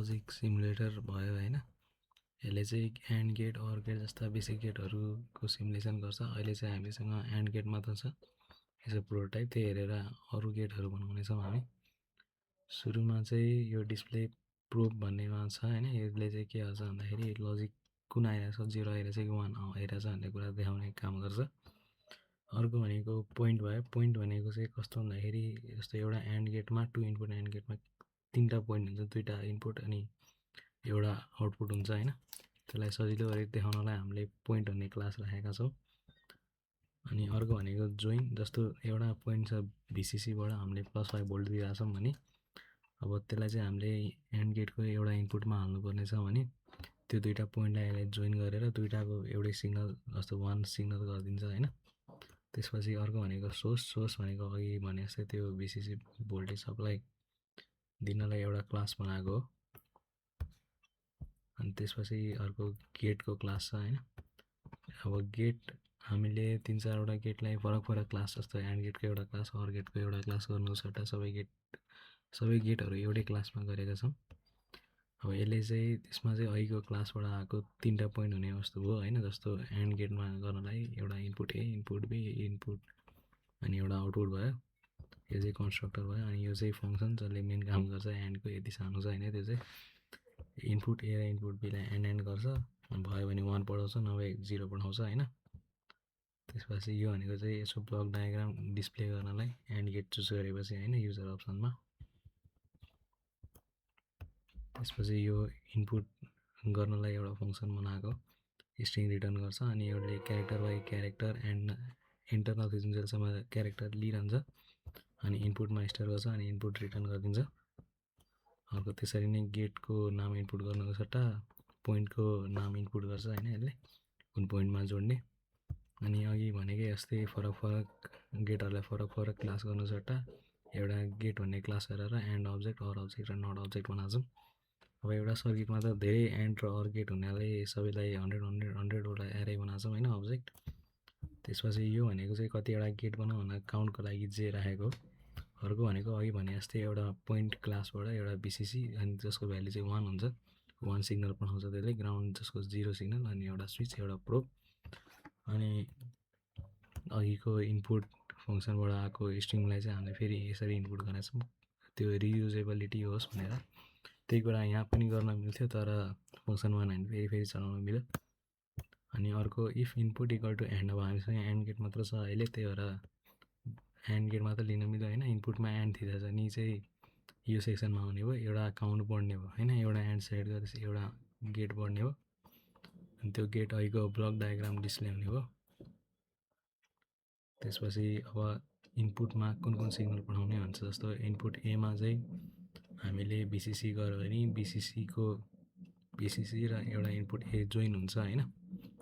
Logic simulator भयो हैन। यसले चाहिँ एन्ड गेट, अर गेट जस्ता बेसिक गेटहरूको सिमुलेसन गर्छ। अहिले चाहिँ हामीसँग एन्ड गेट मात्र छ, यसो प्रोटोटाइप, त्यही हेरेर अरू गेटहरू बनाउनेछौँ हामी। सुरुमा चाहिँ यो डिस्प्ले प्रोब भन्नेमा छ हैन। यसले चाहिँ के गर्छ भन्दाखेरि लजिक कुन आइरहेछ, 0 आइरहेछ कि 1 आइरहेछ भन्ने कुरा देखाउने काम गर्छ। अर्को भनेको पोइन्ट भयो। पोइन्ट भनेको चाहिँ कस्तो भन्दाखेरि जस्तो एउटा एन्ड गेटमा 2 इनपुट एन्ड गेटमा 3टा पोइन्ट हुन्छ, 2टा इनपुट अनि एउटा आउटपुट हुन्छ हैन। त्यसलाई सजिलो गरी देखाउनलाई हामीले पोइन्ट भन्ने क्लास राखेका छौँ। अनि अर्को भनेको जोइन, जस्तो एउटा पोइन्ट छ भिसिसीबाट हामीले +5 भोल्ट दिइरहेछौँ भने अब त्यसलाई चाहिँ हामीले एन्ड गेटको एउटा इनपुटमा हाल्नुपर्ने छ भने त्यो दुईटा पोइन्टलाई यसले जोइन गरेर दुईटाको एउटै सिग्नल जस्तो 1 सिग्नल गरिदिन्छ हैन। त्यसपछि अर्को भनेको सोर्स भनेको अघि भने जस्तै त्यो भिसिसी भोल्टेज सप्लाई दिनलाई एउटा क्लास बनाएको हो। अनि त्यसपछि अर्को गेटको क्लास छ हैन। अब गेट हामीले 3-4वटा गेटलाई फरक क्लास, जस्तो एन्ड गेटको एउटा क्लास, अर गेटको एउटा क्लास गर्नुको सट्टा सबै गेटहरू एउटै क्लासमा गरेका छौँ। अब यसले चाहिँ त्यसमा चाहिँ अघिको क्लासबाट आएको 3टा पोइन्ट हुने वस्तु हो हैन। जस्तो एन्ड गेटमा गर्नलाई एउटा input A, input B, input अनि एउटा आउटपुट भयो। यो चाहिँ कन्स्ट्रक्टर भयो। अनि यो चाहिँ फङ्सन जसले मेन काम गर्छ एन्डको, यति सानो छ हैन। त्यो चाहिँ इनपुट ए र इनपुट बीलाई एन्ड गर्छ, भयो भने 1 पढाउँछ, नभए 0 पढाउँछ हैन। त्यसपछि यो भनेको चाहिँ यसो ब्लक डायग्राम डिस्प्ले गर्नलाई एन्ड गेट चुज गरेपछि हैन, युजर अप्सनमा। त्यसपछि यो इनपुट गर्नलाई एउटा फङ्सन बनाएको, स्ट्रिङ रिटर्न गर्छ। अनि एउटले character by character and internal जुन जेलसम्म क्यारेक्टर लिइरहन्छ अनि इनपुटमा स्टोर गर्छ अनि इनपुट रिटर्न गरिदिन्छ। अर्को त्यसरी नै गेटको नाम इनपुट गर्नुको सट्टा पोइन्टको नाम इनपुट गर्छ हैन यसले, कुन पोइन्टमा जोड्ने। अनि अघि भनेकै जस्तै फरक गेटहरूलाई फरक क्लास गर्नु सट्टा एउटा गेट भन्ने क्लास गरेर एन्ड अब्जेक्ट, अर अब्जेक्ट र नट अब्जेक्ट बनाउँछौँ। अब एउटा सर्किटमा त धेरै एन्ड र अर गेट हुनाले सबैलाई 100वटा एरे बनाउँछौँ हैन, अब्जेक्ट। त्यसपछि यो भनेको चाहिँ कतिवटा गेट बनाउँ भनेर काउन्टको लागि जे राखेको। अर्को भनेको अघि भने जस्तै एउटा पोइन्ट क्लासबाट एउटा भिसिसी अनि जसको भ्यालु चाहिँ 1 हुन्छ, 1 सिग्नल पठाउँछ त्यसले, ग्राउन्ड जसको 0 सिग्नल, अनि एउटा स्विच, एउटा प्रोब। अनि अघिको इनपुट फङ्सनबाट आएको स्ट्रिङलाई चाहिँ हामीले फेरि यसरी इनपुट गरेका छौँ, त्यो रियुजेबिलिटी होस् भनेर। त्यही कुरा यहाँ पनि गर्न मिल्थ्यो, तर फङ्सनमा हामी फेरि चलाउन मिल्यो। अनि अर्को if input equal to AND, अब हामीसँग एन्ड गेट मात्र छ अहिले, त्यही भएर एन्ड गेट मात्र लिन मिल्यो हैन। इनपुटमा एन्ड थिएछ नि चाहिँ यो सेक्सनमा आउने भयो, एउटा काउन्ट बढ्ने भयो हैन, एउटा एन्ड सेट गरेपछि एउटा गेट बढ्ने भयो। अनि त्यो गेट अघिको ब्लक डायग्राम डिस्प्ले हुने भयो। त्यसपछि अब इनपुटमा कुन सिग्नल पठाउने भन्छ, जस्तो इनपुट एमा चाहिँ हामीले भिसिसी गर्यो भने भिसिसी र एउटा इनपुट ए जोइन हुन्छ हैन,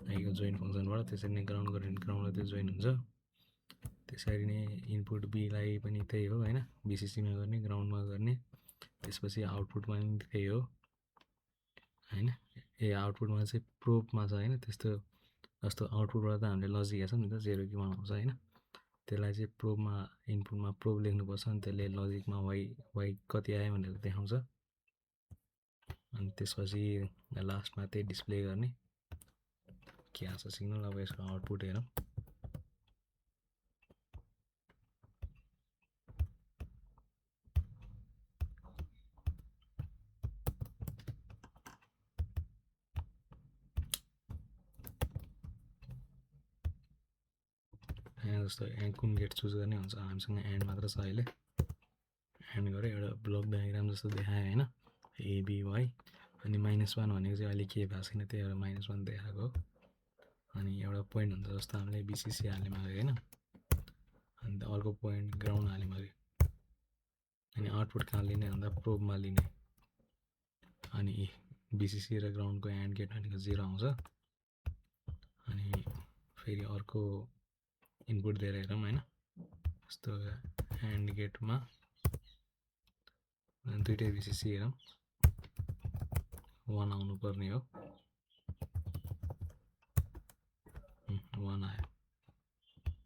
अघिको जोइन फङ्सनबाट। त्यसरी नै ग्राउन्ड गऱ्यो भने ग्राउन्डमा त्यो जोइन हुन्छ। त्यसरी नै इनपुट बीलाई पनि त्यही हो हैन, भिसिसीमा गर्ने, ग्राउन्डमा गर्ने। त्यसपछि आउटपुटमा पनि त्यही हो हैन। आउटपुटमा चाहिँ प्रोबमा छ हैन, त्यस्तो जस्तो आउटपुटबाट त हामीले लजिक हेर्छौँ नि त 0 कि 1 आउँछ हैन। त्यसलाई चाहिँ प्रोबमा इनपुटमा प्रोब लेख्नुपर्छ, अनि त्यसले लजिकमा वाइ कति आयो भनेर देखाउँछ। अनि त्यसपछि लास्टमा त्यही डिस्प्ले गर्ने के आउँछ सिग्नल। अब यसको आउटपुट हेरौँ। जस्तो कुन गेट चुज गर्ने हुन्छ, हामीसँग एन्ड मात्र छ अहिले। एन्ड गऱ्यो, एउटा ब्लक डायग्राम जस्तो देखायो हैन, एबिवाई। अनि -1 भनेको चाहिँ अहिले के भएको छैन, त्यही भएर -1 देखाएको हो। अनि एउटा पोइन्ट हुन्छ जस्तो हामीले भिसिसी हाल्ने माग्यो हैन, अनि अर्को पोइन्ट ग्राउन्ड हाल्ने माग्यो। अनि आउटपुट कहाँ लिने भन्दा प्रोबमा लिने। अनि भिसिसी र ग्राउन्डको एन्ड गेट भनेको 0 आउँछ। अनि फेरि अर्को इनपुट दिएर हेरौँ हैन, जस्तो एन्ड गेटमा दुईटै भिसिसी हेरौँ, 1 आउनु पर्ने हो, 1 आयो।